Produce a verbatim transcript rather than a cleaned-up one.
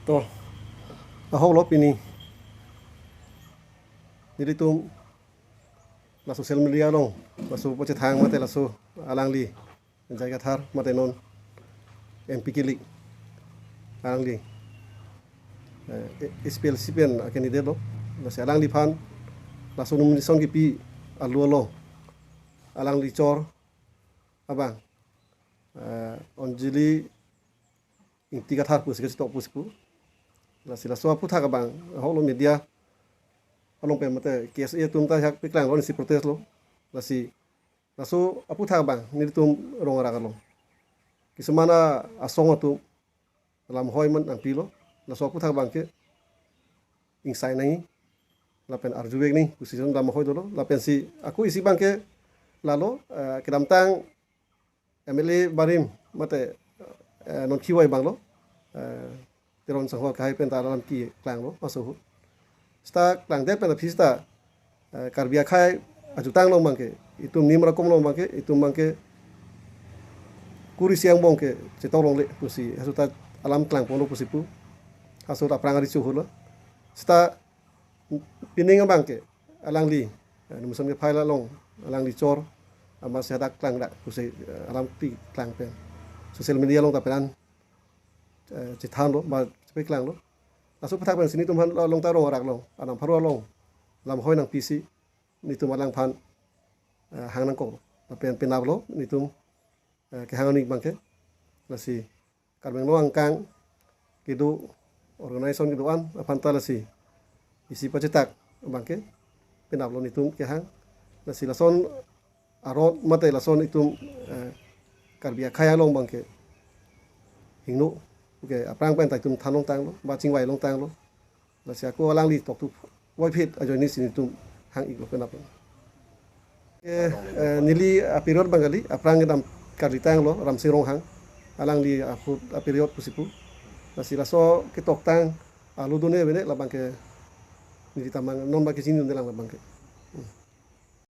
To, ahok lo pini. Nelitum la social media along, laso pachethang mate laso alangli, J I Kathar mate non M P kilik, alangli, eh, S P L C pen a-candidate lo. Lasi alangliphan laso nomination kipi alu along, alangli chor abang, eh, Anjali Ingti Kathar pusi kachetok pusi pu. Lasi laso aphuthak abang, ahok lo media along pen mate K S A atum ta hak paklang lo, nisi protest lo. Lasi laso aphuthak abang nelitum rong arak along, kisuman asong atum lamhoi man nangpilo. Laso aphuthak abang ke ingsai nangji lapen arjuvek nangji pusi lamhoi dolo. Lapensi ako isi abang ke lalo, eh, kedamtang M L A barim mate, eh, non khiwai abang lo, eh, Teron Sangho akehai pen ta alam keklang lo, maso ahut. Seta klangdet pen aphi seta, eh, Karbi akhei ajutang along abang ke, itum Neem Rakom along abang ke, itum abang ke kuri isi angbong ke chetok longle pusi, halaso ta alam klangponlo pusi pu. Halaso ta aphrang ari chuhu lo. Seta pining abang ke alangli, eh, nomination kephai along alangli chor, amatsi hadak klangdak pusi, eh, alam keklang pen social media along ta peran, eh, chethan lo, ba chepaklang lo. Laso aphuthak pensi nelitum aphan along ta rong arak along, anam pharo along lamhoi nangpisi nelitum alangphan, eh, hang nangkok lo. Lapen penap lo nelitum, eh, kehang aning abang ke. Lasi Karbi Anglong angkang kedo, organization kedo-an aphan ta lasi isi pachetak abang ke penap lo nelitum kehang. Lasi lason arot mate lason itum, eh, Karbi akhei along abang ke hingno, oke, aphrang pen ta itum than longtang lo, ba chingvai longtang lo. Lasi ako alangli toktu voiphit ajoine si nelitum hang-ik lo penap. Eh, eh, neli aperiod abang kali, aphrang kedam kalitang lo, Ramsing Ronghang. Alangli ahut aperiod pusi pu. Lasi laso ketoktang alu done bene labang ke neli tamang non abang ke chini dun lang labang ke.